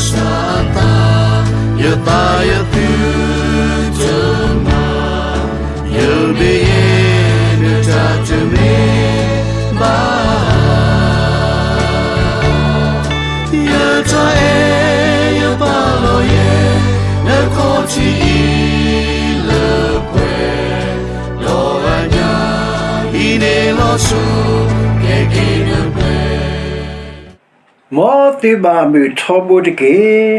စၢ်အသး, ယသးယသုတမၤ, ယမ့ၢ်ယဲဒၣ်တၢ်တမ့ၢ်ဘၣ်, ယတၢ်အဲၣ်ယပာ်လီၤယဲ, နခီၣ်ထံးအံၤလၢပှဲၤ, ဒီးအညၣ်အံၤန့ၣ်လီၤစိၤ, ကဲက့ၤနပှဲၤ မ်သုဘၣ်မုာ်ထီဘိတက့ၢ်.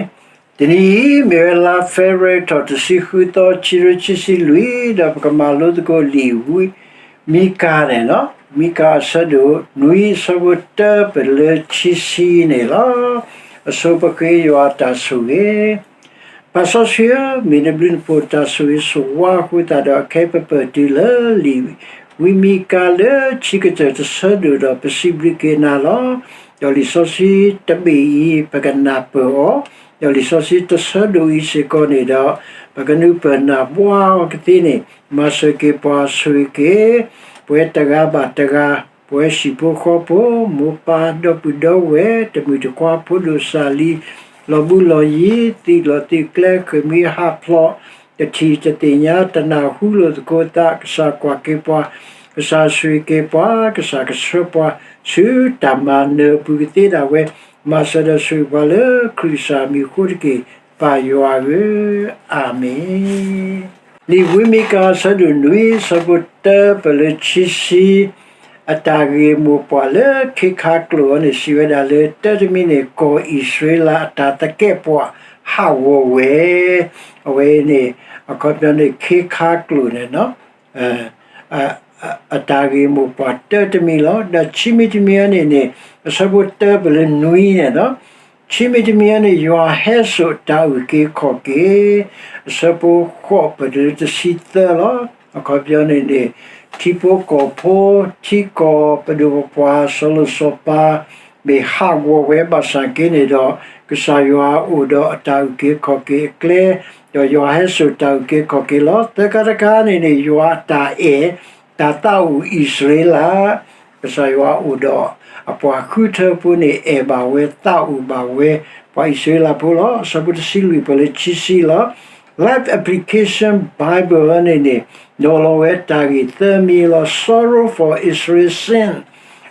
တနံၤအံၤ မ့ၢ်ဝဲလါ February ထီၣ်တဆံဃုသီ ခံကထိခံဆံလွံၢ် ဒီးပကမၤလိသကိးလံာ်ဝံမံကၤန့ၣ်လီၤ. မံကၤအဆၢဒိၣ်နွံ အဆၢဖိတၢပလၢခံဆံန့ၣ်လီၤ. အဆိပဃ့ယွၤအတၢ်ဆိၣ်ဂ့ၤ ပၢ်စီဆှံဧၢ, မ့ၢ်နဘျုးနဖှိၣ်တၢ်ဆိၣ်ဂ့ၤဆိၣ်ဝါအဃိသတးဒီး အခဲအံၤပပၢၢ်တုၤလၢလံာ်ဝံမံကၤလၢခံကတၢၢ်တဆၢဒိၣ်ဒီး ပစံးဘျုးက့ၤနၤလီၤ. ဒီးလံာ်စီဆှံတဘ့ၣ်အံၤ ပကနၢ်ပၢၢ်အီၤ, ဒီးလံာ်စီဆှံတဆၢဒိၣ်အံၤစ့ၢ်ကီးန့ၣ်ဒီး ပကနုာ်ပၢၢ်နၢ်ဘှါအီၤကသ့န့ၣ် မၤစၢၤက့ၤပှၤဆိၣ်ဂ့ၤက့ၤ ပဝဲတဂၤဘၣ်တဂၤ, ပဝဲဟံၣ်ဖိဃီဖိ, မိၢ်ပၢ်ဒီပုၢ်ဒီဝဲၢ်, တမုၢ်တခွါဖိဒိၣ်စၢ်လံၤ, လီၤဘူးလီၤယံၤ, သံၣ်လီၤသံၣ်ကျဲ, ဃ့ၢ်မှံဟးဖျိး, တထံၣ်တသ့ၣ်ညါ, တနၢ်ဟူလိာ်သကိးသး, ကစၢ်ကွၢ်က့ၤပှၤ, ကစၢ်ဆိၣ်ဂ့ၤက့ၤပှၤ, ကစၢ်ကဆှၢပှၤဆူတၢ်မၤနၢၤအပူၤကသ့ဒၣ်ဝဲ, မၤစၢၤဒီးဆိၣ်ဂ့ၤပှၤလၢခရံာ်ကစၢ်မံၤအဃိတက့ၢ်, ပၢ်ယွၤဧၢ, အၤမ့ၣ်. လံာ်ဝံမံကၤအဆၢဒိၣ်နွံ အဆၢဖိတၢပလၢခံဆံ, အတၢ်ဂ့ၢ်မိၢ်ပှၢ်လၢခ့ခါကျိာ်အံၤန့ၣ် စံးဝဲဒၣ်လၢ တၢတမံၤန့ၣ် ကီၢ်အံၣ်စရ့လးအတၢ်သကဲးပှၤဟးဂီၤဝဲ, အဝဲအံၤန့ၣ် အခီပညီန့ၣ် ခ့ခါကျိာ်န့ၣ် အတၢ်ဂ့ၢ်မိၢ်ပှၢ်တၢတမံၤလီၤ. ဒီးခံမံၤတမံၤအံၤန့ၣ်န့ၣ် အဆၢဖိတၢပလၢနွံန့ၣ်လီၤ. ခံမံၤတမံၤအံၤန့ၣ် ယွၤဟဲစိာ်တၢ်အုၣ်က့ၤခီၣ်က့ၤ, အဆၢဖိဃိးပတုၤလၢတဆံသၢလီၤ. အခီပညီန့ၣ်န့ၣ် ထံဖိကီၢ်ဖိ, ထံကီၢ်ပဒိၣ်ပပှၢ် စီၤလိၤစီၤပၤ မ့ၢ်ဟးဂီၤဝဲဘၣ်ဆၣ်က့န့ၣ်ဒီး ကစၢ်ယွၤအိၣ်ဒီးအတၢ်အုၣ်က့ၤခီၣ်က့ၤအကျဲ, ဒီးယွၤဟဲစိာ်တၢ်အုၣ်က့ၤခီၣ်က့ၤလီၤ. သၢခါတခါန့ၣ်န့ၣ် ယွၤအတၢ်အဲၣ်, တၢ်သးအိၣ်အံၣ်စရ့လး, ကစၢ်ယွၤအိၣ်ဒီးအပှၤဃုထၢဖိန့ၣ် အဲၣ်ဘၣ်ဝဲသးအိၣ်ဘၣ်ဝဲ ပှၤအံၣ်စရ့လးဖိလီၤ. အဆၢဖိတဆံလွံၢ်ပလၢခံဆံလီၤ. Life Application Bible န့ၣ်န့ၣ် နီၤလီၤဝဲတၢ်ဂ့ၢ်သၢမံၤလီၤ. Sorrow for Israel's sin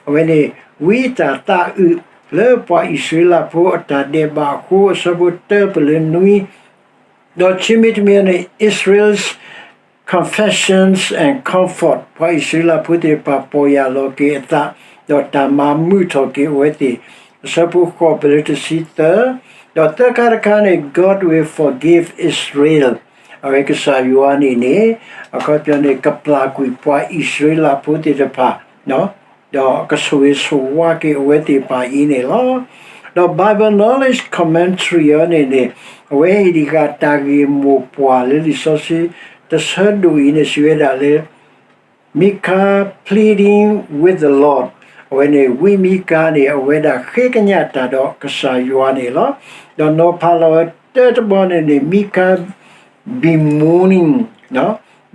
အဝဲန့ၣ် ဝံတၢ်သးအုးလၢပှၤအံၣ်စရ့လးဖိအတၢ်ဒဲးဘးအဃိ အဆၢဖိတၢပလၢနွံ, ဒီးခံမံၤတမံၤန့ၣ် Israel's confessions and comfort ပှၤအံၣ်စရ့လးဖိသ့ၣ်တဖၣ်ပီၢ်ယၢ်လီၤက့ၤအသး ဒီးတၢ်မၤမုာ်ထီၣ်က့ၤအဝဲသ့ၣ် အဆၢဖိဃိးပလၢတဆံသၢ, ဒီးသၢခါတခါန့ၣ် God will forgive Israel အဝဲကစၢ်ယွၤန့ၣ်န့ၣ် အခီပညီန့ၣ် ကပျၢ်ကွံာ်ပှၤအံၣ်စရ့လးဖိသ့ၣ်တဖၣ် ဒီးကဆိၣ်ဂ့ၤဆိၣ်ဝါက့ၤအဝဲသ့ၣ်တဖၣ်အံၤန့ၣ်လီၤ. ဒီး Bible Knowledge Commentary အံၤန့ၣ်န့ၣ် အဝဲဟ့ၣ်ဒံးဃာ်တၢ်ဂ့ၢ်မိၢ်ပှၢ်လၢလံာ်စီဆှံတဆၢဒိၣ်အံၤန့ၣ် စံးဝဲဒၣ်လၢ Micah pleading with the Lord အဝဲန့ၣ် ဝံမံကၤန့ၣ် အဝဲဒၣ်ဃ့ကညးတၢ်ဒီးကစၢ်ယွၤန့ၣ်လီၤ. ဒီးနီၤဖးလီၤဝဲတၢတဘီန့ၣ်န့ၣ် Micah bemoaning,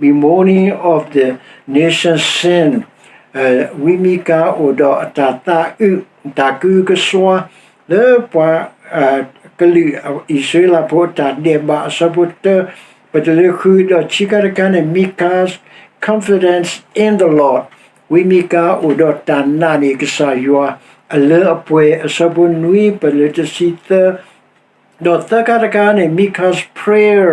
bemoaning of the nation's sin ဝံမံကၤအိၣ်ဒီးအတၢ်သးအုး တၢ်ကအုကစွါ လၢပှၤကလုာ်အံၣ်စရ့လးဖိအတၢ်ဒဲးဘး အဆၢဖိတၢ ပတုၤလၢဃု ဒီးခံခါတခါန့ၣ် Micah's confidence in the Lord ဝံမံကၤအိၣ်ဒီးတၢ်နာ်န့ၢ်ကစၢ်ယွၤ အလၢအပှဲၤ အဆၢဖိနွံ ပတုၤလၢတဆံသၢ ဒီးသၢခါတခါန့ၣ် Micah's prayer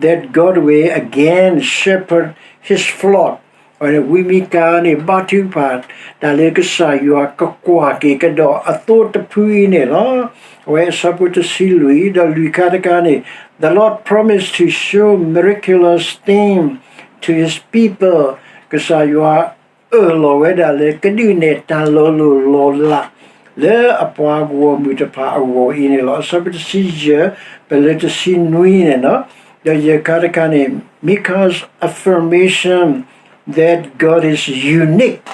that God will again shepherd his flock ဝံမံကၤန့ၣ် ဘါထုကဖၣ် တၢ်လၢကစၢ်ယွၤကကွၢ်က့ၤကဒီးအသိတဖုအံၤန့ၣ်လီၤ. အဝဲအဆၢဖိတဆံလွံၢ် ဒီးလွံၢ်ခါတခါန့ၣ် The Lord promised to show miraculous things to his people ကစၢ်ယွၤ အၢၣ်လီၤဝဲဒၣ်လၢကဒုးနဲၣ်တၢ်လီၤလိၢ်လီၤလး လၢအပှၤဂီၢ်မုၢ်တဖၣ်အဂီၢ်အံၤန့ၣ်လီၤ. အဆၢဖိတဆံယဲၢ် ပတုၤလၢတဆံနွံန့ၣ်လီၤ. ဒီးယဲၢ်ခါတခါန့ၣ် Micah's affirmation that God is unique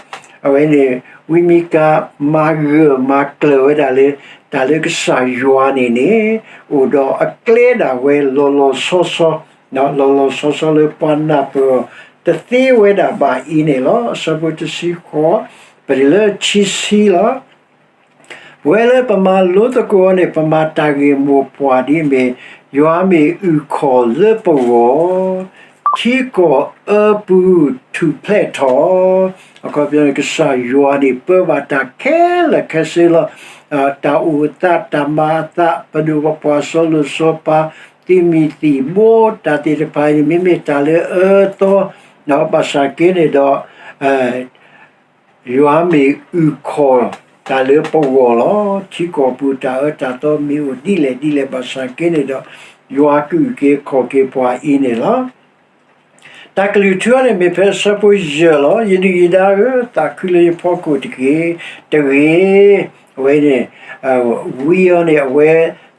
အဝဲန့ၣ် ဝံမံကၤမၤဂၢၢ်မၤကျၢၤဝဲဒၣ်လၢ တၢ်လၢကစၢ်ယွၤန့ၣ်န့ၣ် အိၣ်ဒီးအကျဲဒၣ်ဝဲလီၤလီၤဆီဆီ လီၤလီၤဆီဆီလၢပှၤနၢ်ပၢၢ်အီၤ တသ့ဝဲဒၣ်ဘၣ်အံၤန့ၣ်လီၤ. အဆၢဖိတဆံဃိး ပတုၤလၢခံဆံလီၤ. ပဝဲလၢပမၤလိသကိးအီၤန့ၣ် ပမၤတၢ်ဂ့ၢ်မိၢ်ပှၢ်ဒ်အမ့ၢ် ယွၤမ့ၢ်အုၣ်ခီၣ်လၢပဂီၢ်, ထံကီၢ်အၢပူၤထူၣ်ဖျဲးထီၣ်, အခီပညီန့ၣ် ကစၢ်ယွၤန့ၣ် ပၢဘၣ်တၢ်ခဲလၢာ်ခဲဆ့လီၤ. တၢ်အိၣ်အသး တၢ်မၤအသး ပဒိၣ်ပပှၢ်စီၤလိၤစီၤပၤ သံမံၤသံၣ်ဘိ တၢ်သ့ၣ်တဖၣ်အံၤန့ၣ် မ့မ့ၢ်တၢ်လၢအအၢအသီ, ဘၣ်ဆၣ်က့န့ၣ်ဒီး ယွၤမ့ၢ်အုၣ်ခီၣ်တၢ်လၢပဂီၢ်လီၤ. ထံကီၢ်ပူၤတၢ်အၢတၢ်သီမ့ၢ်အိၣ်ဒ်လဲၣ်ဒ်လဲၣ်ဘၣ်ဆၣ်က့န့ၣ်ဒီး ယွၤကအုၣ်က့ၤခီၣ်က့ၤပှၤအံၤန့ၣ်လီၤ. တၢ်ကလုၢ်ထူန့ၣ် မ့ၢ်ဖဲအဆၢဖိယဲၢ်လီၤ. ယဒုၣ်ယဒါဧၢ, သးခုလၢယဖီခိၣ်တက့ၢ်, တဂ့ၤ. အဝဲန့ၣ် ဝံအီၤန့ၣ် အဝဲ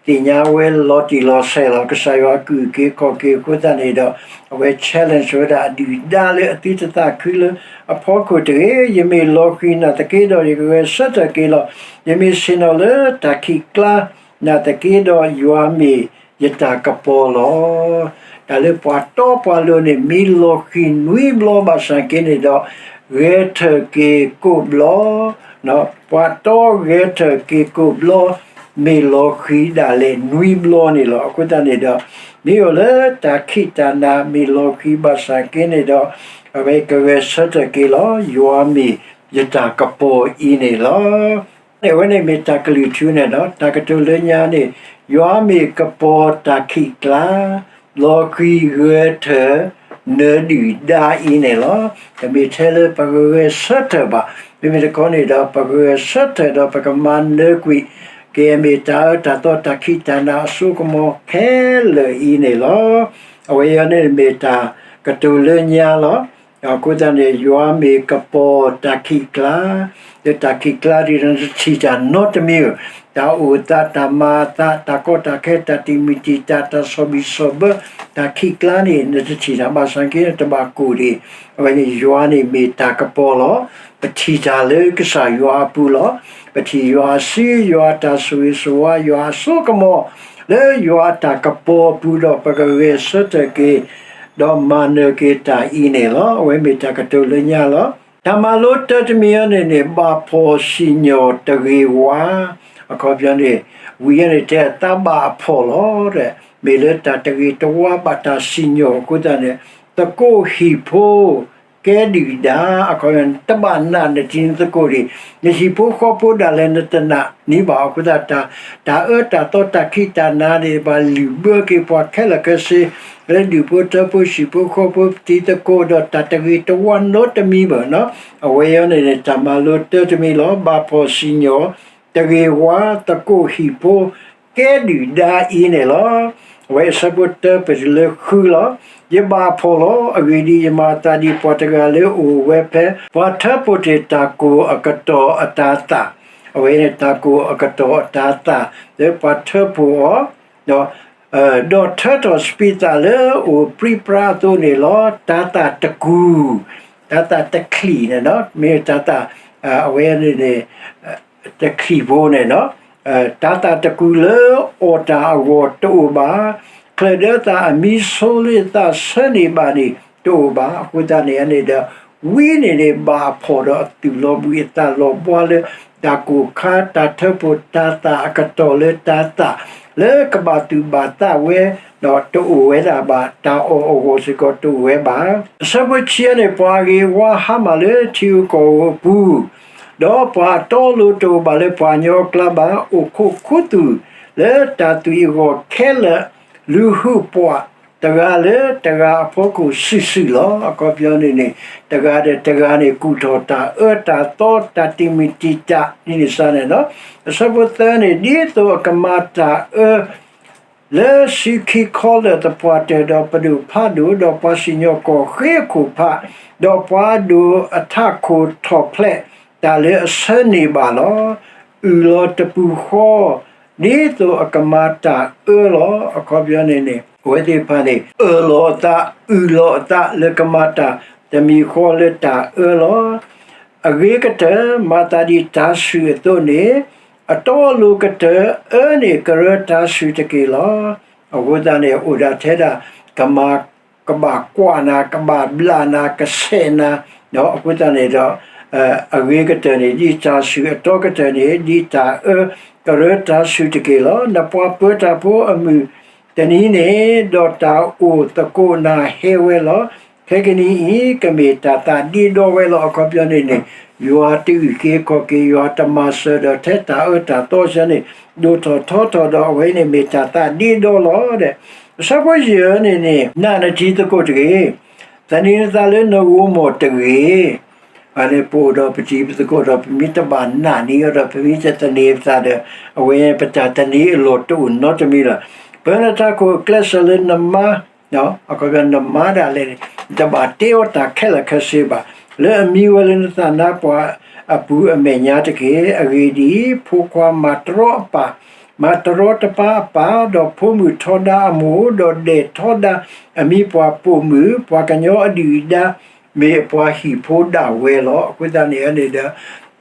သ့ၣ်ညါဝဲလီၤတံၢ်လီၤဆဲးလီၤ. ကစၢ်ယွၤကအုၣ်က့ၤခီၣ်က့ၤအဃိသတးန့ၣ်ဒီး အဝဲ challenge ဝဲဒၣ်အဒုၣ်အဒါလၢအသုတသးခုလၢအဖီခိၣ်တဂ့ၤ. ယမ့ၢ်လီၤဃံၤနာ်သက့ဒီး ယကဂဲၤဆၢထၢၣ်က့ၤလီၤ. ယမ့ၢ်ဆ့ၣ်နီၤလၢတၢ်ခံးကျါနာ်သက့ဒီး ယွၤမ့ၢ်ယတၢ်ကပီၤလီၤ. တၢ်လၢပှၤတီပှၤလိၤန့ၣ် မ့ၢ်လီၤဃံၤနွံဘျီဘၣ်ဆၣ်က့န့ၣ်ဒီး ဂဲၤထၢၣ်က့ၤကိးဘျီ ပှၤတီဂဲၤထၢၣ်က့ၤကိးဘျီ မ့ၢ်လီၤဃံၤဒၣ်လဲာ်နွံဘျီန့ၣ်လီၤ. အဃိသတးန့ၣ်ဒီး မ့ၢ်အိၣ်လၢတၢ်ခံးတၢ်နၤ မ့ၢ်လီၤဃံၤဘၣ်ဆၣ်က့န့ၣ်ဒီး အဝဲကဂဲၤဆၢထၢၣ်က့ၤလီၤ. ယွၤမ့ၢ်ယတၢ်ကပီၤအံၤန့ၣ်လီၤ. အဝဲန့ၣ်မ့ၢ်တၢ်ကလုၢ်ထူန့ၣ်ဒီး တၢ်ကတိၤလၢညါန့ၣ် ယွၤမ့ၢ်ကပီၤတၢ်ခံးကျါ လီၤဃံၤဂဲၤထၢၣ် နၢၤဒုၣ်ဒါအံၤန့ၣ်လီၤ. တမ့ၢ်ထဲလၢပကဂဲၤဆၢထၢၣ်ဘၣ်. မ့မ့ၢ်တခီန့ၣ်ဒီး ပကဂဲၤဆၢထၢၣ်ဒီးပကမၤနၢၤကွံာ် ကမ့ၢ်တၢ်အၢတၢ်သီတၢ်ခံးတၢ်နၤအစိကမီၤခဲလၢာ်အံၤန့ၣ်လီၤ. အဝဲအံၤန့ၣ်မ့ၢ်တၢ်ကတိၤလၢညါလီၤ. အဃိသတးန့ၣ် ယွၤမ့ၢ်ကပီၤတၢ်ခံးကျါ, လၢတၢ်ခံးကျါဒ်န့ၣ် နတထံၣ်တၢ်နီတမံၤဧိၤ, တၢ်အိၣ်သး တၢ်မၤအသး တၢ်ကီတၢ်ခဲ တၢ်တံာ်မုၢ်တံာ်တာ် တၢ်ဆီၣ်ဘံၣ်ဆီၣ်ဘၢ တၢ်ခံးကျါန့ၣ် နတထံၣ်တၢ်ဘၣ်ဆၣ်က့ တဘၣ်ကိၢ်ဒံး. အဝဲန့ၣ်ယွၤန့ၣ်မ့ၢ်တၢ်ကပီၤလီၤ. ပထံၣ်တၢ်လၢကစၢ်ယွၤအပူၤလီၤ. ပထံၣ်ယွၤအစု, ယွၤအတၢ်ဆိၣ်ဂ့ၤဆိၣ်ဝါ, ယွၤအစိကမီၤ လၢယွၤအတၢ်ကပီၤအပူၤဒီး ပကဂဲၤဆၢထၢၣ်က့ၤ ဒီးမၤနၢၤက့ၤတၢ်အံၤန့ၣ်လီၤ. အဝဲမ့ၢ်တၢ်ကတိၤလၢညါလီၤ. တၢ်မၤလိတၢတမံၤအံၤန့ၣ်န့ၣ် ဘၣ်ဖှီၣ်စံၣ်ညီၣ်တဂ့ၤဝါ, အခီပညီန့ၣ် ဝံၤအံၤန့ၣ် တဲသးဘၣ်အဖှီၣ်လီၤ. မ့ၢ်လၢတၢ်တဂ့ၤတဝါဘၣ်တၢ်စံၣ်ညီၣ်အဃိသတးန့ၣ် သကိးဟံၣ်ဖိ ကဲဒုၣ်ဒါ အခီပညီ တဘၣ်နာ်နတံၤနသကိးဒံး, နဟံၣ်ဖိဃီဖိဒၣ်လဲာ်နတနာ်န့ၢ်ဘၣ်အဃိသတး တၢ်အၢတၢ်သီတၢ်ခံးတၢ်နၤန့ၣ် ဘၣ်လုၢ်ဘၢက့ၤပှၤခဲလၢာ်ခဲဆ့ လၢဒူၣ်ဖိထၢဖိဟံၣ်ဖိဃီဖိတံၤသကိးဒီး တၢ်တဂ့ၤတဝါနီတမံၤဘၣ်နီၤ. အဝဲအံၤန့ၣ် တၢ်မၤလိတၢတမံၤလီၤ. ဘၣ်ဖှီၣ်စံၣ်ညီၣ် တဂ့ၤဝါ သကိးဟံၣ်ဖိ ကဲဒုၣ်ဒါအံၤန့ၣ်လီၤ. အဝဲအဆၢဖိတၢပတုၤလၢဃုလီၤ. ယဘၣ်အဖှီၣ်လီၤ. အဂ့ၢ်ဒ်အံၤ, ယမၤအသးဒ်ပှၤတဂၤလၢအိၣ်ဝဲဖဲ ပှၤထၢဖှိၣ်တ့ၢ်တၢ်ကိၢ်အကတီၢ်အတၤသၣ်, အဝဲန့ၣ်တၢ်ကိၢ်အကတီၢ်အတၤသၣ် လၢပှၤထၢဖှိၣ်အီၤ ဒီးထၢထီၣ်စပံးသၣ်လၢအအိၣ်ပြံပြါအသိးန့ၣ်လီၤ. တၤသၣ်တကူၣ်, တၤသၣ်တချံၣ်န့ၣ်နီၤ, မ့ၢ်တၤသၣ် အဝဲန့ၣ်န့ၣ် တချံၣ်ဖိန့ၣ်နီၤ, တၤသၣ်တကူၣ်လၢအီၣ်တၢ်အဂီၢ်တအိၣ်ဘၣ်, ချၢၣ်ဒၢသၣ်အမံၤဆိလၢသးဆၢန့ၢ်ဘၣ်န့ၣ်တအိၣ်ဘၣ်. အဃိသတးန့ၣ်န့ၣ်ဒီး ဝံန့ၣ်န့ၣ် ဘၣ်အဖှီၣ်ဒီးအသူၣ်လီၤဘှံးအသးလီၤဘှါလၢ တၢ်ကိၢ်ခါတၢ်ထၢဖှိၣ်တၤသၣ်အကတီၢ်လၢတၤသၣ် လၢကဘၣ်သူၣ်ဘၣ်သးဝဲ ဒီးတအိၣ်ဝဲဒၣ်ဘၣ်, တၢ်အီၣ်အဂီၢ်စ့ၢ်ကီးတအိၣ်ဝဲဘၣ်. အဆၢဖိဆံန့ၣ် ပှၤအဂ့ၤအဝါဟါမၢ်လၢထံဧိၤကီၢ်ဧိၤအပူၤ, ဒီးပှၤအတီအလိၤတအိၣ်ဘၣ်လၢပှၤကညီအကျါဘၣ်, အိၣ်ခိးခူသူၣ်လၢတၢ်သွံၣ်အဂီၢ်ခဲလၢာ်, လူၤဟုၣ်ပှၤတဂၤလၢတဂၤအဖီခိၣ်စုာ်စုာ်လီၤ. အခီပညီန့ၣ်န့ၣ် တဂၤဒီးတဂၤန့ၣ် ကူၣ်ထီၣ်တၢ်အၢတၢ်သီ တၢ်တံာ်မုၢ်တံာ်တာ် ဒ်န့ၣ်စ့ၢ်န့ၣ်လီၤ. အဆၢဖိသၢန့ၣ် ဒ်သိးအကမၤတၢ်အၢ လၢစုခံခီလၢာ်သပှၢ်တၢၢ်, ဒီးပဒိၣ်ဖးဒိၣ်, ဒီးပှၤစံၣ်ညီၣ်ကွီၢ်ဃ့အခိၣ်ဖး, ဒီးပှၤအဒိၣ်အထးခိၣ်ထီၣ်ဖျဲးတၢ်လၢအဆၢန့ၢ်ဘၣ်လီၤ. အုၣ်လီၤတပူၤဃီ ဒ်သိးအကမၤတၢ်အၢလီၤ. အခီပညီန့ၣ်န့ၣ် အဝဲသ့ၣ်တဖၣ်န့ၣ် အၢၣ်လီၤအသး အုၣ်လီၤအသးလၢကမၤတၢ်တမံၤဃီလၢတၢ်အၢလီၤ. အဂ့ၤကတၢၢ် မၤသးဒ်တၤဆှုၣ်အသိးန့ၣ်, အတီအလိၤကတၢၢ် အၢန့ၢ်ကရၢတၤဆှုၣ်တက့ၢ်လီၤ. အဃိသတးန့ၣ် အိၣ်ဒၣ်ထဲဒၣ် ကမၤ ကဘၣ်ကွၢ်နၤ, ကဘၣ်ဘျးနၤ, ကဆဲးနၤ, အဃိသတးန့ၣ်ဒီး အဂ့ၤကတၢၢ်န့ၣ် ဒ်တၢ်ဆူၣ်, အတီကတၢၢ်န့ၣ် ဒ်တၢ်အၢကရၢတၢ်ဆူၣ်တက့ၢ်လီၤ. နပှၤပၢတၢ်ဖိအမုၢ်တနံၤန့ၣ်, ဒီးတၢ်အိၣ်သကိးနၤဟဲဝဲလီၤ. ခဲကနံၣ်အံၤ ကမ့ၢ်တၢ်သးဒ့ဒီဝဲလီၤ. အခီပညီန့ၣ်န့ၣ် ယွၤတအုၣ်က့ၤခီၣ်က့ၤ, ယွၤတမၤစၢၤဒီးထဲတၢ်အၢတၢ်သီစ့ၢ်န့ၣ် ဒိၣ်ထီၣ်ထီထီၣ်ဒီး အဝဲန့ၣ်မ့ၢ်တၢ်သးဒ့ဒီလီၤဒီး, အဆၢဖိယဲၢ်န့ၣ်န့ၣ် နာ်နထံသကိးတဂ့ၤ, သန့ၤနသးလၢနဂိၢ်မီၢ်တဂ့ၤ. အန့ၣ်ပအိၣ်ဒီးပထံပသကိးဒီး ပမ့ၢ်တဘၣ်နာ်န့ၢ်အီၤဒီး ပမ့ၢ်တသန့ၤပသးဒီး အဝဲပတၢ်သန့ၤအလီၢ်တအိၣ်နီတမံၤလီၤ. ပၢနတၢ်ခိၣ်အကျဲးစၢးလၢနမါ အခီပညီနမါဒၣ်လဲာ်န့ၣ် တဘၣ်တဲအီၤတၢ်ခဲလၢာ်ခဲဆ့ဘၣ်, လၢအမံဝဲလၢနသးနါပှၢ်အပူၤအမဲာ်ညါတက့ၢ်. အဂ့ၢ်ဒ်အံၤ, ဖိခွါမၤတရီအပၢ်, မၤတရီတပါအပၢ်, ဒီးဖိမုၣ်ထီဒါအမိၢ်, ဒီးဒဲးထီဒါအမံပှၤပိာ်မုၣ်, ပှၤကညီအဒုၣ်အဒါ မ့ၢ်အပှၤဟံၣ်ဖိဒၣ်ဝဲလီၤ. အဃိသတးန့ၣ်န့ၣ်ဒီး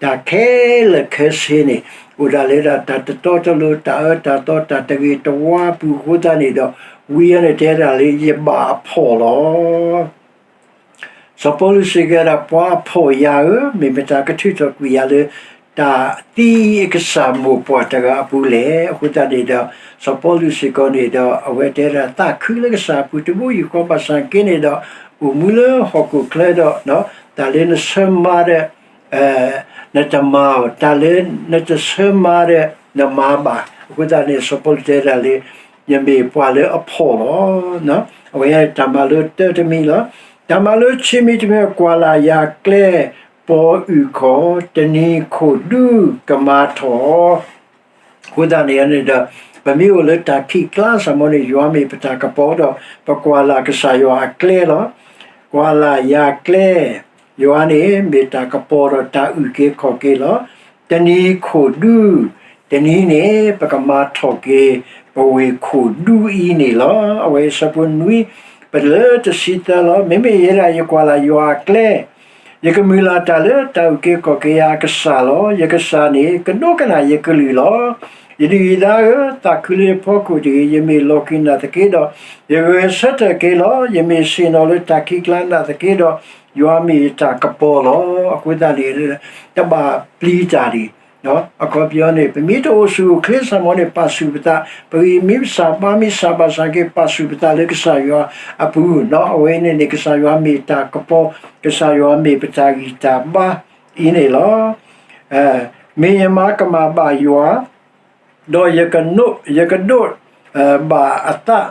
တၢ်ခဲလၢာ်ခဲဆ့န့ၣ် အိၣ်ဒၣ်လၢဒၣ်တၢ်တတီတလိၤ တၢ်အၢတၢ်သီ တၢ်တဂ့ၤတဝါအပူၤအဃိသတးန့ၣ်ဒီး ဝံအီၤန့ၣ်တဲဒၣ်လၢ ယဘၣ်အဖှီၣ်လီၤ. စီၤပီလူးစံးကဲဒၣ် ပှၤအဖှီၣ်ယၤဧၢ, မ့ၢ်မတၤကထုးထီၣ်ကွံာ်ယၤလၢ တၢ်သံအကစၢ်မိၢ်ပှၢ်တဂၤအပူၤလဲၣ်. အဃိသတးန့ၣ်ဒီး စီၤပီလူးစ့ၢ်ကီးန့ၣ်ဒီး အဝဲတဲဒၣ်သးခုလၢကစၢ်အပူၤတဘိယူၢ်ဃီဘၣ်ဆၣ်က့န့ၣ်ဒီး အိၣ်မူလၢဟီၣ်ခိၣ်ချၢဒီး တၢ်လၢနဆၢမါဒီး နတမၤအီၤ, တၢ်လၢနတဆၢမါဒီး နမၤဘၣ်. အဃိသတးန့ၣ် စီၤပီလူးတဲဒၣ်လၢ ယမ့ၢ်ပှၤလၢအဖှီၣ်လီၤ. အဝဲတၢ်မၤလိတၢတမံၤလီၤ. တၢ်မၤလိဆံးမံၤတမံၤ ကွၢ်လၢ်ယၤကျဲ ပီအုၣ်ခီၣ်, တနံၤခိၣ်ဒူကမၤထီၣ် အဃိသတးန့ၣ်န့ၣ်ဒီး ပမ့ၢ်အိၣ်လၢတၢ်ခံးကျါစ့ၢ်မ့ၢ်န့ၣ် ယွၤမ့ၢ်ပတၢ်ကပီၤဒီး ပကွၢ်လၢ်ကစၢ်ယွၤအကျဲလီၤ. ကွၢ်လၢ်ယၤကျဲ, ယွၤန့ၣ်မ့ၢ်တၢ်ကပီၤဒီးတၢ်အုၣ်က့ၤခီၣ်က့ၤလီၤ. တနံၤခိၣ်ဒူ, တနံၤန့ၣ် ပကမၤထီၣ်က့ၤ ပဝ့ၢ်ခိၣ်ဒူအံၤန့ၣ်လီၤ. အဝဲအဆၢဖိနွံ, ပတုၤလၢတဆံသၢလီၤ. မ့မ့ၢ်ယဲဒၣ်ယကွၢ်လၢ်ယွၤအကျဲ ယကမုၢ်လၢ်တၢ်လၢတၢ်အုၣ်က့ၤခီၣ်က့ၤယၤအကစၢ်လီၤ. ယကစၢ်န့ၣ် ကဒိကနၣ်ယကလုၢ်လီၤ. ယဒုၣ်ယဒါဧၢ, သးခုလၢယဖီခိၣ်တဂ့ၤ. ယမ့ၢ်လီၤက့ၤနာ်သက့ဒီး ယဂဲၤဆၢထၢၣ်က့ၤလီၤ. ယမ့ၢ်ဆ့ၣ်နီၤလၢတၢ်ခံးကျါနာ်သက့ဒီး ယွၤမ့ၢ်ယတၢ်ကပီၤလီၤ. အဃိသတးန့ၣ် တဘၣ်ပျံၤတၢ်ဒံး အခီပညီန့ၣ် ပမ့ၢ်တအိၣ်ဆူၣ်အိၣ်ချ့စ့ၢ်မ့ၢ်န့ၣ် ပာ်ဆူၣ်ပသး, ပဂံၢ်မံပစၢ်ဘါမံစၢ်ဘၣ်ဆၣ်က့ ပာ်ဆူၣ်ပသးလၢကစၢ်ယွၤအပူၤ, အဝဲန့ၣ်န့ၣ် ကစၢ်ယွၤမ့ၢ်တၢ်ကပီၤ, ကစၢ်ယွၤမ့ၢ်ပတၢ်ဂံၢ်တၢ်ဘါအံၤန့ၣ်လီၤ. မ့ၢ်ယမၤကမၣ်ဘၣ်ယွၤ, ဒီးယကဒိးဘၣ်အသး,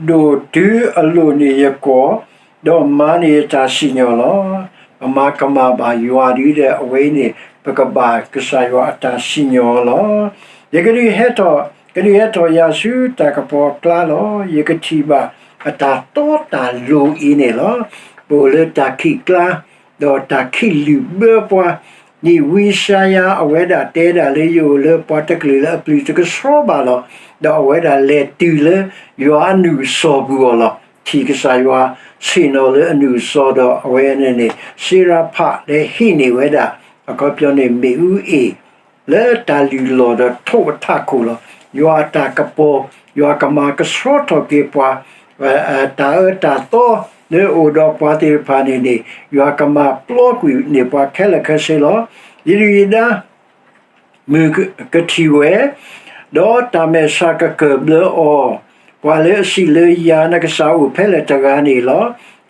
ဒိၣ်တုၤအလိၤန့ၢ်ယကီၢ်, ဒီးမၤန့ၢ်ယတၢ်စံၣ်ညီၣ်လီၤ. ပမၤကမၣ်ဘၣ်ယွၤဒ်ဒီး အဝဲအံၤန့ၣ် ပကဘၣ်ကစၢ်ယွၤအတၢ်စံၣ်ညီၣ်လီၤ. ယကဒုးဟဲထီၣ်, ကဒုးဟဲထီၣ်ယၤဆူတၢ်ကပီၤအကျါလီၤ. ယကထံၣ်ဘၣ်အတၢ်တီတၢ်လိၤအံၤန့ၣ်လီၤ. ပအိၣ်လၢတၢ်ခံးကျါ ဒီးတၢ်ခံးလုၢ်ဘၢပှၤ, ဒ်ဝံယၡါယၤအဝဲဒၣ်တဲဒၣ်လၢ ယအိၣ်လၢပှၤတကလုာ်လၢအပျုၢ်တကဆှီဘၣ်လီၤ. ဒီးအဝဲဒၣ်လဲၤတုၤလၢယွၤအနုာ်အစီၤပူၤအီၤလီၤ. ထံၣ်ကစၢ်ယွၤဆ့ၣ်နီၤလၢအနုာ်အစီၤဒီး အဝဲန့ၣ်န့ၣ် စ့ရဖးလၢဟံးန့ၢ်ဝဲဒၣ် အခီပညီန့ၣ် မ့ၣ်အူအ့ၣ် လၢတၢ်လုၢ်လီၢ်ဒီးထိးအထးခိၣ်လီၤ. ယွၤအတၢ်ကပီၤ, ယွၤကမၤကဆှီထီၣ်က့ၤပှၤ, တၢ်အၢတၢ်သီလၢအအိၣ်ဒီးပှၤသ့ၣ်တဖၣ်န့ၣ်န့ၣ် ယွၤကမၤပျီကွံာ်န့ၢ်ပှၤခဲလၢာ်ခဲဆ့လီၤ. ယဒုၣ်ယဒါ မုၢ်ကထံၣ်ဝဲ, ဒီးတၢ်မဲာ်ဆှးကကၢၢ်ဘျၢအီၤ, ပှၤလၢအစံးလၢယၤ နကစၢ်အိၣ်ဖဲလဲၣ်တဂၤန့ၣ်လီၤ.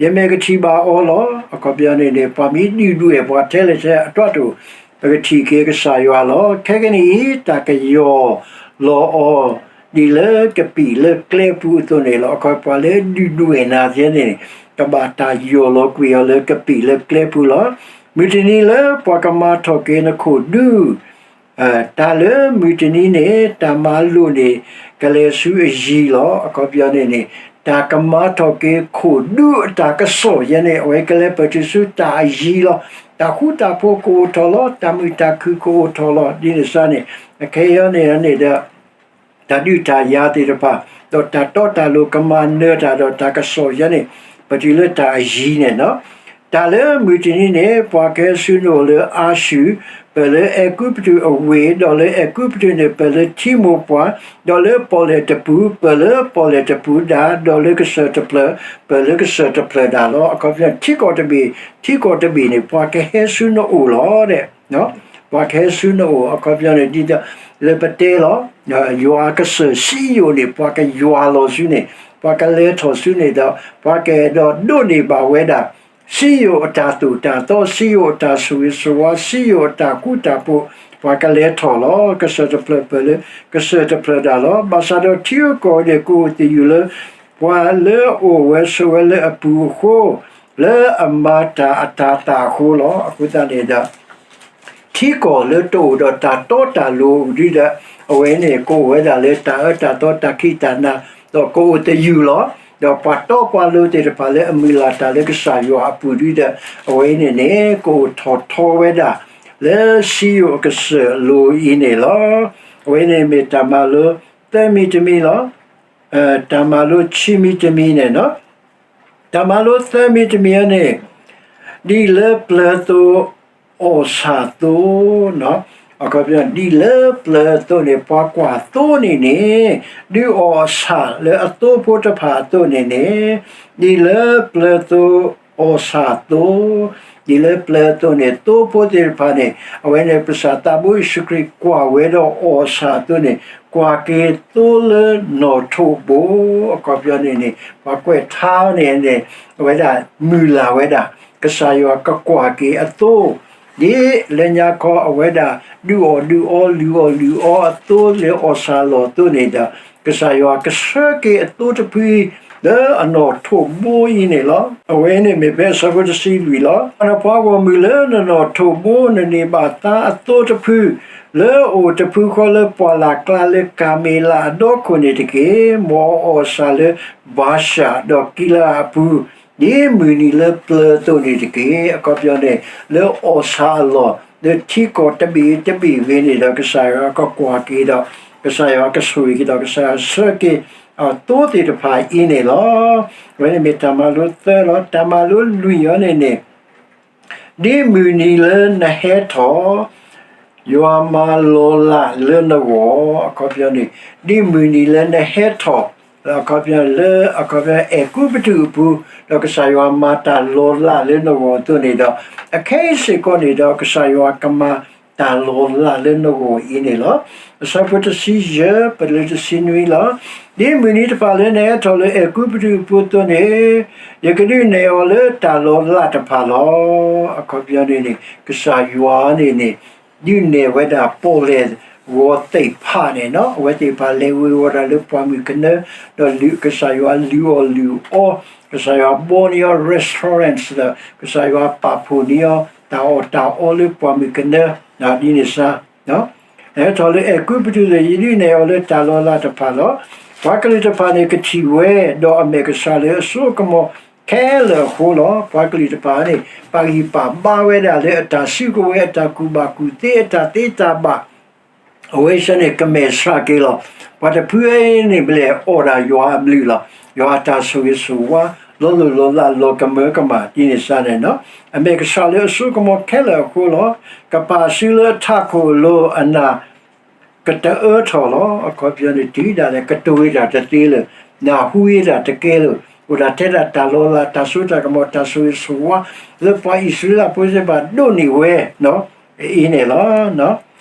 ယမဲာ်ကထံၣ်ဘၣ်အီၤလီၤ. အခီပညီန့ၣ်န့ၣ် ပှၤမ့ၢ်ဒုၣ်ဒွဲၣ်ပှၤထဲလဲၣ်ထဲအတီအတိၢ် ပကထံၣ်က့ၤကစၢ်ယွၤလီၤ. ခဲကနံၣ်အံၤ တၢ်ကယီၢ်လီၤအီၤ ဒ်လၢကပံာ်လၢကျဲပူၤအသိးန့ၣ်လီၤ. အခီပညီပှၤလၢဒုၣ်ဒွဲၣ်နၤသ့ၣ်န့ၣ် ကဘၣ်တၢ်ယီၢ်လီၤကွံာ်အီၤလၢကပံာ်လၢကျဲပူၤလီၤ. မုၢ်တနံၤလၢပှၤကမၤထီၣ်က့ၤနခိၣ်ဒူ တၢ်လၢမုၢ်တနံၤန့ၣ် တၢ်မၤလိာ်န့ၣ် ကလဲၤဆူအယံၤလီၤ. အခီပညီန့ၣ်န့ၣ် တၢ်ကမၤထီၣ်က့ၤခိၣ်ဒူအတၢ်ကစီၣ်ယဲန့ၣ် အဝဲကလဲၤပၢၢ်တုၤဆူတၢ်အယံၤလီၤ. တၢ်ဃူတၢ်ဖိးကအိၣ်ထီၣ်လီၤ. တၢ်မုာ်တၢ်ခုၣ်ကအိၣ်ထီၣ်လီၤ. ဒ်န့ၣ်စ့ၢ်န့ၣ် အခဲအံၤန့ၣ်န့ၣ်ဒီး တၢ်ဒုးတၢ်ယၤသ့ၣ်တဖၣ် ဒီးတၢ်တီတၢ်လိၤကမၤနၢၤတၢ်ဒီးတၢ်ကစီၣ်ယဲန့ၣ် ပတုၤလၢတၢ်အယံၤန့ၣ်လီၤ. တၢ်လၢမုၢ်တနံၤန့ၣ် ပှၤကဟဲဆူနအိၣ်လၢအၤၡူၢ်, ပၢၢ်လၢအဲၤကူပတူးအဝ့ၢ်, ဒီးလၢအဲၤကူပတူးန့ၣ် ပၢၢ်လၢထံမိၢ်ပှၢ်, ဒီးလၢပီၣ်လဲၣ်တပူၤ, ပၢၢ်လၢပီၣ်လဲၣ်တပူၤဒၣ်, ဒီးလၢကစၢၢ်တဖျၢၣ်, ပၢၢ်လၢကစၢၢ်တဖျၢၣ်ဒၣ်လီၤ. အခီပညီ ထံကီၢ်တဘ့ၣ်, ထံကီၢ်တဘ့ၣ်န့ၣ် ပှၤကဟဲဆူနအိၣ်လီၤ. ပှၤကဟဲဆူနအိၣ်, အခီပညီန့ၣ် ဒ်သိးလၢပတဲလီၤ, ယွၤကစၢၢ်စံယိၣ်န့ၣ် ပှၤကယွၤလီၤဆူန့ၣ်, ပှၤကလဲၤထီၣ်ဆူန့ၣ်ဒီး ပှၤကအဲၣ်ဒိးဒိးန့ၢ်ဘၣ်ဝဲဒၣ် စံယိၣ်အတၢ်သိၣ်တၢ်သီ, စံယိၣ်အတၢ်ဆိၣ်ဂ့ၤဆိၣ်ဝါ, စံယိၣ်အတၢ်ဃူတၢ်ဖိး, ပှၤကလဲၤထီၣ်လီၤ. ကစၢၢ်တဖျၢၣ်ပၢၢ်လၢ ကစၢၢ်တဖျၢၣ်ဒၣ်လီၤ. ဘၣ်ဆၣ်ဒီးထံဂုၤကီၢ်ဂၤန့ၣ် ကအိၣ်သယုၢ်လၢ ပှၤလၢအအိၣ်ဝဲဆိးဝဲလၢအပူၤအဃိ, လၢအမၤတၢ်အတၤသၣ်အဃိလီၤ. အဃိသတးန့ၣ်ဒီး ထံကီၢ်လၢတအိၣ်ဒီးတၢ်တီတၢ်လိၤဒ်ဒီး အဝဲန့ၣ် ကအိၣ်ဝဲဒၣ်လၢတၢ်အၢတၢ်သီတၢ်ခံးတၢ်နၤ, ဒီးကအိၣ်သယုၢ်လီၤ. ဒီးပှၤတီပှၤလိၤသ့ၣ်တဖၣ်လၢအမုၢ်လၢ်တၢ်လၢကစၢ်ယွၤအပူၤဒ်ဒီး အဝဲန့ၣ်န့ၣ် ကအိၣ်ထီၣ်ထီဝဲဒၣ် လၢစံယိၣ်အကစၢၢ်အလိၤအံၤန့ၣ်လီၤ. အဝဲန့ၣ်မ့ၢ်တၢ်မၤလိသၢမံၤတမံၤလီၤ. တၢ်မၤလိခံမံၤတမံၤန့ၣ် တၢ်မၤလိသၢမံၤတမံၤအံၤန့ၣ်, ဒ်လၢပျၢၤအသိး အီၣ်ဆၣ်အသိး, အခီပညီ ဒ်လၢပျၢၤအသိးန့ၣ် ပှၤကွၢ်သိန့ၣ်န့ၣ် ဒုးအီၣ်အဆၣ်လၢအသိဖိတဖၣ်အသိးန့ၣ်န့ၣ်, ဒ်လၢပျၢၤအသိး အီၣ်ဆၣ်အသိး, ဒ်လၢပျၢၤအသိးန့ၣ် သိဖိသ့ၣ်တဖၣ်န့ၣ် အဝဲန့ၣ် ပကစၢ်သးဘိယ့ၣ်ၡူးခရံာ်ကွၢ်ဝဲဒီးအီၣ်ဆၣ်အသိးန့ၣ် ကွၢ်က့ၤသိလၢနီၣ်ထိးဘိ, အခီပညီန့ၣ်န့ၣ် ပှၤကွဲးထါန့ၣ်န့ၣ် အဝဲဒၣ်မုၢ်လၢ်ဝဲဒၣ် ကစၢ်ယွၤကကွၢ်က့ၤအသိ, ဒ်လၢညါခီအဝဲဒၣ် ဒုးအီၣ်ဒုးအီ လုၢ်အီၣ်လုၢ်အီအသိလၢအီၣ်ဆၣ်အလီၢ်အသိးန့ၣ်ဒီး ကစၢ်ယွၤကဆှၢက့ၤအသိတဖု လၢအနီၣ်ထိးဘိအံၤန့ၣ်လီၤ. အဝဲန့ၣ်မ့ၢ်ဖဲအဆၢဖိတဆံလွံၢ်လီၤ. ဒီးပှၤဂီၢ်မုၢ်လၢနနီၣ်ထိးဘိ နန့ၢ်ဘၣ်သါအသိတဖု လၢအအိၣ်တဖုဃီလၢပှၢ်လၢ်ကျါလၢကၤမ့လးအဒီခိၣ်န့ၣ်တက့ၢ်. မ်အီၣ်ဆၣ်လၢဘၤၡၣ်ဒီးကံလၤအပူၤ ဒ်မုၢ်နံၤလၢပျၢၤအသိးန့ၣ်တက့ၢ်. အခီပညီန့ၣ် လၢအီၣ်ဆၣ်အလီၢ် လၢထံကီၢ်တဘ့ၣ်တဘ့ၣ်ဂ့ၤန့ၣ်ဒီး ကစၢ်ယွၤကကွၢ်က့ၤဒီး ကစၢ်ယွၤကဆိၣ်ဂ့ၤက့ၤဒီး ကစၢ်ယွၤဆှၢက့ၤအသိသ့ၣ်တဖၣ်အံၤန့ၣ်လီၤ. အဝဲန့ၣ်မ့ၢ်တၢ်မၤလိသၢလီၤ. တၢ်မၤလိလွံၢ်အံၤန့ၣ်န့ၣ် ဒ်မုၢ်နံၤလၢနဟဲထီၣ် ယွၤမၤလီၤလးလၢနဂီၢ်, အခီပညီန့ၣ် ဒ်မုၢ်နံၤလၢနဟဲထီၣ်, အခီပညီလၢ အခီပညီ အဲၤကူပတူးအပူၤ, ဒီးကစၢ်ယွၤမၤတၢ်လီၤလးလၢနဂီၢ်အသိးန့ၣ်ဒီး အခဲအံၤစ့ၢ်ကီးန့ၣ်ဒီး ကစၢ်ယွၤကမၤတၢ်လီၤလးလၢနဂီၢ်အံၤန့ၣ်လီၤ. အဆၢဖိတဆံယဲၢ် ပလၢတဆံနွံလီၤ. ဒ်မုၢ်နံၤတဖၣ်လၢနဟဲထီၣ်လၢအဲၤကူပတူးအပူၤအသိးန့ၣ် ယကဒုးနဲၣ်အီၤလၢတၢ်လီၤလးတဖၣ်လီၤ. အခီပညီန့ၣ်န့ၣ် ကစၢ်ယွၤန့ၣ်န့ၣ် ဒုးနဲၣ်ဝဲဒၣ်ပီၣ်လဲၣ်ဂီၤသ့ၣ်တဖၣ်န့ၣ် အဝဲသ့ၣ်တဖၣ်လဲၤဝ့ၤဝီၤတၢ်လၢပှၢ်မုၢ်ကနၢ, ဒီးကစၢ်ယွၤလုၢ်အီၣ်လုၢ်အီ, ကစၢ်ယွၤဘှီန့ၢ်အီၤ restaurants ဒီး ကစၢ်ယွၤပာ်ဖှိၣ်န့ၢ်အီၤ တၢ်အီၣ်တၢ်အီလၢပှၢ်မုၢ်ကနၢ, ဒ်န့ၣ်စါ နဟဲထီၣ်လၢအဲၤကူပတူးန့ၣ် ယဒုးနဲၣ်အီၤလၢတၢ်လီၤလးတဖၣ်လီၤ. ပှၤကလုာ်တဖၣ်န့ၣ်ကထံၣ်ဝဲ, ဒီးအမဲာ်ကဆှးလၢအစိအကမီၤခဲလၢာ်အဃိလီၤ. ပှၤကလုာ်တဖၣ်န့ၣ် ပာ်ဂံၢ်ပာ်ဘါဝဲဒၣ်လၢအတၢ်စုကဝဲၤ အတၢ်ကူၣ်ဘၣ်ကူၣ်သ့ အတၢ်သ့တၢ်ဘၣ် အဝဲဆၢန့ၣ် ကမဲာ်ဆှးက့ၤလီၤ. ပှၤတဖုအံၤန့ၣ် ဘၣ်လဲၤအီၣ်ဒၣ်ယွၤအဘျုးလီၤ. ယွၤအတၢ်ဆိၣ်ဂ့ၤဆိၣ်ဝါ လီၤလိၢ်လီၤလးလီၤကမၢကမၣ် ဒ်န့ၣ်စါန့ၣ်, အမဲာ်ကဆှးလၢအစိကမီၤခဲလၢာ်အဃိလီၤ. ကပာ်စုလၢအထးခိၣ်အလိၤ အနၢ် ကတအၢထီၣ်လီၤ. အခီပညီန့ၣ် တုၤဒၣ်လဲာ် ကတိၤဝဲဒၣ်တသ့လၢၤ, နၢ်ဟူဝဲဒၣ်တကဲလၢၤ, အိၣ်ဒၣ်ထဲဒၣ်တၢ်လီၤလး တၢ်စိတၢ်ကမီၤ တၢ်ဆိၣ်ဂ့ၤဆိၣ်ဝါ လၢပှၤအံၣ်စရ့လးဖိသ့ၣ်တဖၣ်ဒိးန့ၢ်ဝဲ အံၤန့ၣ်လီၤ.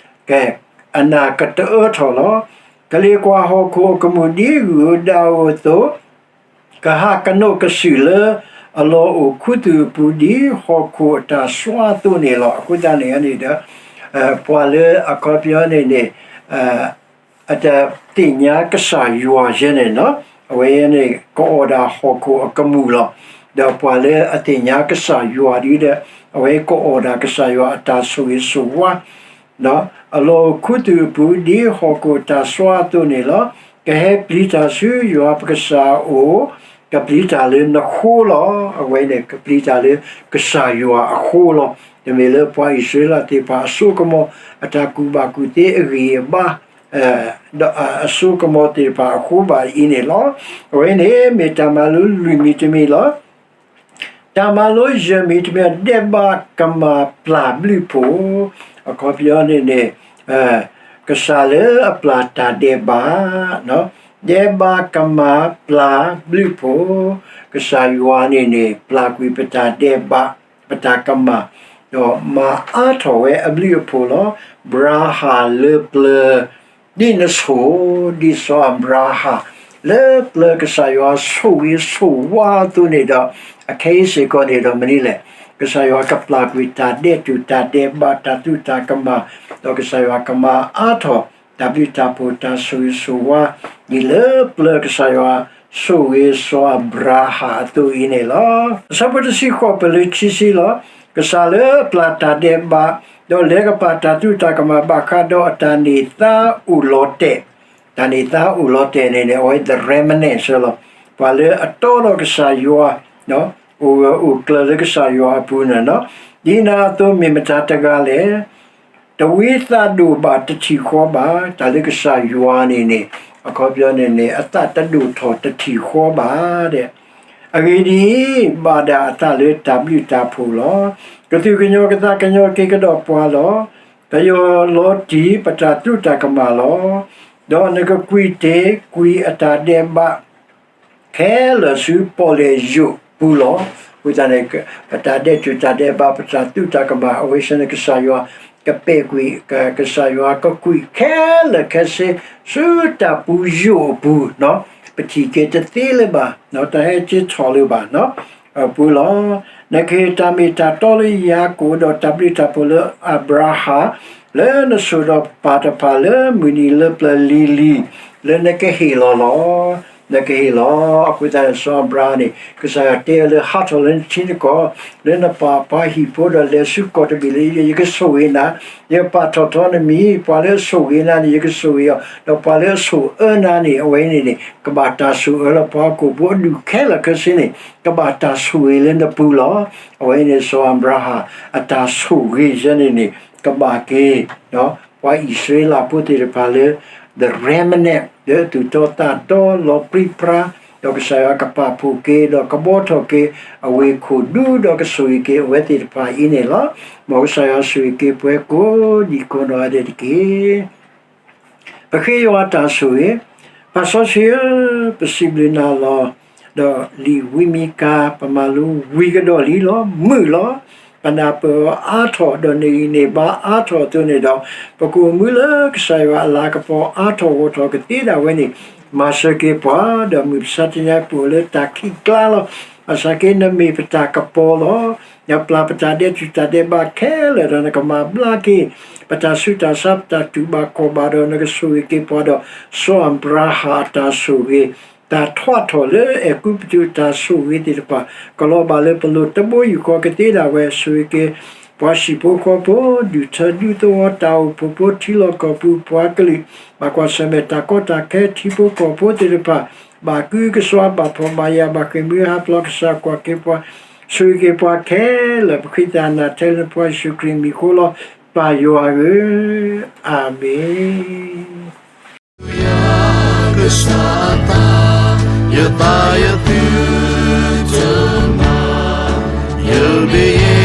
ကဲ, အနၢ်ကတအၢထီၣ်လီၤ. ကလ့ၤကွၢ်ဟီၣ်ခိၣ်အကမူၣ်ဒ်ဂုၢ်ဧိၤဒၣ်ဧိၤအသိး, ကဟးကနိးကစုာ်လၢအလီၢ်အိၣ်ခူသူၣ်အပူၤ ဒ်ဟီၣ်ခိၣ်အတၢ်စွါအသိးန့ၣ်လီၤ. အဃိသတးန့ၣ်န့ၣ်ဒီး ပှၤလၢအခီပညီန့ၣ်န့ၣ် အတသ့ၣ်ညါကစၢ်ယွၤယဲန့ၣ်, အဝဲန့ၣ် ကအီၣ်ဒၣ်ဟီၣ်ခိၣ်အကမူၣ်လီၤ. ဒီးပှၤလၢအသ့ၣ်ညါကစၢ်ယွၤဒ်ဒီး အဝဲကအီၣ်ဒၣ်ကစၢ်ယွၤအတၢ်ဆိၣ်ဂ့ၤဆိၣ်ဝါ အလီၢ်အိၣ်ခူသူၣ်အပူၤ ဒ်ဟီၣ်ခိၣ်တၢ်စွါအသိးန့ၣ်လီၤ. ကဟဲပျံၤတၢ်ဆူယွၤပကစၢ်အအိၣ်, ကပျံၤတၢ်လၢနဃိလီၤ. အဝဲန့ၣ် ကပျံၤတၢ်လၢကစၢ်ယွၤအဃိလီၤ. တမ့ၢ်လၢပှၤအံၣ်စရ့လးသ့ၣ်တဖၣ်အစိကမီၤ အတၢ်ကူၣ်ဘၣ်ကူၣ်သ့အဂံၢ်အဘါ ဒီးအစိကမီၤသ့ၣ်တဖၣ်အဃိဘၣ်အံၤန့ၣ်လီၤ. အဝဲန့ၣ်မ့ၢ်တၢ်မၤလိလွံၢ်မံၤတမံၤလီၤ. တၢ်မၤလိယဲၢ်မံၤတမံၤ ဒဲးဘးကမၣ်ပျၢ်ဘျုးဖှိၣ်, အခီပညီန့ၣ်န့ၣ် ကစၢ်လၢအပျၢ်တၢ်ဒဲးဘး, ဒဲးဘးကမၣ်ပျၢ်ဘျုးဖှိၣ်, ကစၢ်ယွၤန့ၣ်န့ၣ် ပျၢ်ကွံာ်ပတၢ်ဒဲးဘး ပတၢ်ကမၣ်, ဒီးမၤအါထီၣ်ဝဲအဘျုးအဖှိၣ်လီၤ. ဘြၤဟၣ်လၢပျၢၤ ဒ်နဆိၣ်, ဒ်စီၤအၤဘြၤဟၣ် လၢပျၢၤကစၢ်ယွၤဆိၣ်ဂ့ၤဆိၣ်ဝါအသိးန့ၣ်ဒီး, အခဲအံၤစ့ၢ်ကီးန့ၣ်ဒီးမနုၤလဲၣ်, ကစၢ်ယွၤကပျၢ်ကွံာ်တၢ်ဒဲးတူာ်တၢ်ဒဲးဘး တၢ်သူၣ်တၢ်ကမၣ်, ဒီးကစၢ်ယွၤကမၤအါထီၣ် တၢ်ဘျုးတၢ်ဖှိၣ် တၢ်ဆိၣ်ဂ့ၤဆိၣ်ဝါ ဒ်လၢပျၢၤကစၢ်ယွၤဆိၣ်ဂ့ၤစီၤအၤဘြၤဟၣ်အသိးအံၤန့ၣ်လီၤ. အဆၢဖိတဆံဃိး ပလၢခံဆံလီၤ. ကစၢ်လၢအပျၢ်တၢ်ဒဲးဘး, ဒီးလဲၤကပာ်တၢ်သူၣ်တၢ်ကမၣ်ဘၣ်ဃးဒီးအတၢ်န့ၢ်သါအိၣ်လီၤတဲာ်, တၢ်န့ၢ်သါအိၣ်လီၤတဲာ်န့ၣ်န့ၣ် အဝဲ the remnant လီၤ. ပှၤလၢအတီဒီးကစၢ်ယွၤ အိၣ်ဂၢၢ်အိၣ်ကျၢၤလၢကစၢ်ယွၤအပူၤန့ၣ်လီၤ. ဒ်န့ၣ်အသိးမ့ၢ်မတၤတဂၤလဲၣ်. တဝံသးဒိၣ်ဘၣ်တထံၣ်ဃီဘၣ်. တၢ်လၢကစၢ်ယွၤန့ၣ်န့ၣ် အခီပညီန့ၣ်န့ၣ် အသးတဒိၣ်ထီၣ်တထံၣ်ဃီဘၣ်ဒဲး. အဂ့ၢ်ဒ်အံၤ, ဘၣ်ဒၣ်အသးလၢတၢ်ဘျုးတၢ်ဖှိၣ်လီၤ. ကသူၣ်ကညီၤကသးကညီၤက့ၤကဒီးပှၤလီၤ. ကယီၢ်လီၤတံၢ်ပတၢ်သူၣ်တၢ်ကမၣ်လီၤ. ဒီးနကကွံာ်တ့ၢ်ကွံာ်အတၢ်ဒဲးဘး ခဲလၢာ်ဆူပီၣ်လဲၣ်ယိာ်ပူၤလီၤ. အဃိသတးန့ၣ် ပတၢ်ဒဲးတူာ်တၢ်ဒဲးဘး ပတၢ်သူၣ်တၢ်ကမၣ် အဝဲဆၢန့ၣ် ကစၢ်ယွၤကပဲာ်ကွံာ်, ကစၢ်ယွၤကကွံာ်ခဲလၢာ်ခဲဆ့ ဆူတၢ်ပူၤယိာ်အပူၤ, ပထံၣ်က့ၤတသ့လၢၤဘၣ်, တၢ်ဟဲက့ၤထီၣ်လၢၤဘၣ် အပူၤလီၤ. နကဟ့ၣ်တၢ်မ့ၢ်တၢ်တီလၢယၤကိာ် ဒီးတၢ်ဘျုးတၢ်ဖှိၣ်လၢအၤဘြၤဟၣ် လၢနစိၤဒီးပၢ်တဖၣ်လၢမုၢ်နံၤလၢပျၢၤလံၤလံၤ လၢနကဟ့ၣ်လီၤလီၤ. နကဟ့ၣ်လီၤ. အဃိသတးန့ၣ် စီၤအၤဘြၤဟၣ်န့ၣ် ကစၢ်ယွၤတဲအီၤလၢဟးထီၣ်လၢနထံနကီၢ် လၢနပၢ်ပှၤဟံၣ်ဖိဒီးလဲၤဆူကီၢ်တဘ့ၣ်လၢယကဆိၣ်ဂ့ၤနၤ, ယကပာ်ထီၣ်ထီနမံၤ, ပှၤလၢအဆိၣ်ဂ့ၤနၤန့ၣ် ယကဆိၣ်ဂ့ၤအီၤ, ဒီးပှၤလၢအဆိၣ်အၢနၤန့ၣ် အဝဲန့ၣ်န့ၣ် ကဘၣ်တၢ်ဆိၣ်အၢလီၤ. ပှၤဟီၣ်ခိၣ်ဖိအဒူၣ်ခဲလၢာ်ခဲဆ့န့ၣ် ကဘၣ်တၢ်ဆိၣ်ဂ့ၤလၢနပူၤလီၤ. အဝဲန့ၣ် စီၤအၤဘြၤဟၣ်အတၢ်ဆိၣ်ဂ့ၤယဲန့ၣ်န့ၣ် ကဘၣ်က့ၤ ပှၤအံၣ်စရ့လးဖိသ့ၣ်တဖၣ်လၢ the remnant လၢသူၣ်တီသးတီလီၤပြံပြါ, ဒီးကစၢ်ယွၤကပာ်ဖှိၣ်က့ၤ ဒီးကဘှီထီၣ်က့ၤ အဝ့ၢ်ခိၣ်ဒူ ဒီးကဆိၣ်ဂ့ၤက့ၤအဝဲသ့ၣ်တဖၣ်အံၤန့ၣ်လီၤ. မ်ကစၢ်ယွၤဆိၣ်ဂ့ၤက့ၤပှၤကိးဒံးကိးနီၢ်ဂၤဒဲးတက့ၢ်. ပဃ့ယွၤအတၢ်ဆိၣ်ဂ့ၤ, ပၢ်စီဆှံဧၢ, ပစံးဘျုးနၤလီၤ. ဒီးလံာ်ဝံမံကၤ ပမၤလိဝံၤကဒီးလံလီၤ, မုာ်လီၤ. ပနၢ်ပၢၢ်အီၤအါထီၣ် ဒီးနဂံၢ်န့ၢ်ဘါအါထီၣ်အသိးန့ၣ်ဒီး, ပကအိၣ်မူလၢကစၢ်ယွၤအလၤကပီၤအါထီၣ်ဂီၢ်ထီၣ်ကသ့ဒၣ်ဝဲန့ၣ်, မၤစၢၤက့ၤပှၤ, ဒီးမုၢ်မဆါတနံၤအံၤပအိၣ်လၢတၢ်ခံးကျါလီၤ. ဘၣ်ဆၣ်က့နမ့ၢ်ပတၢ်ကပီၤလီၤ. နပျၢ်ပတၢ်ဒဲးတူာ်တၢ်ဒဲးဘးခဲလၢာ်ဒီး နကမၤဘျါက့ၤ ပတၢ်ဆူးတၢ်ဆါ ပတၢ်တူၢ်ဘၣ်ခီၣ်ဘၣ်ဒီး နကဆိၣ်ဂ့ၤက့ၤပှၤဒီး စီၤအၤဘြၤဟၣ်အတၢ်ဆိၣ်ဂ့ၤ, တၢ်ထွးထီၣ်လၢအဲၤကူပတူးအတၢ်ဆိၣ်ဂ့ၤသ့ၣ်တဖၣ် ကလီၤဘၣ်လၢပလိၤတဘိယူၢ်ဃီကသ့ဒၣ်ဝဲ, ဆိၣ်ဂ့ၤက့ၤ ပှၤဟံၣ်ဖိဃီဖိ ဒူၣ်ထၢဒူသဝီ တၢ်အိၣ်ဖှိၣ်ဖိ ထံလီၢ်ကီၢ်ပူၤ ပှၤကလုာ် ဘၣ်ကွၢ်ဆၢၣ်မဲာ်တၢ်ကီတၢ်ခဲ ထံဖိကီၢ်ဖိသ့ၣ်တဖၣ် ဘၣ်ကုကစွါ ဘၣ်ဖှီၣ်ဘၣ်ယာ် ဘၣ်ဃ့ၢ်မှံဟးဖျိး ကစၢ်ကွၢ်က့ၤပှၤ, ဆိၣ်ဂ့ၤက့ၤပှၤခဲလၢာ် ပဃ့တၢ်နၤထဲလၢနဖိယ့ၣ်ၡူးခရံာ်အမံၤဃိလီၤ ပၢ်ယွၤဧၢ, အၤမ့ၣ်. ယသးယသုတမၤ, ယမ့ၢ်ယဲ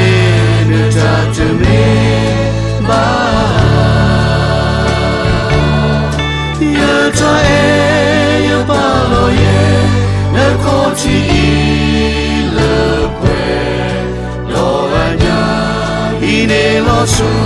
နတၢ်တမ့ၢ်ဘၣ်. ယတၢ်အဲၣ်ယပာ်လီၤယဲ နခီၣ်ထံးအံၤလၢပှဲၤဒီးအညၣ်, အံၤန့ၣ်လီၤဆိ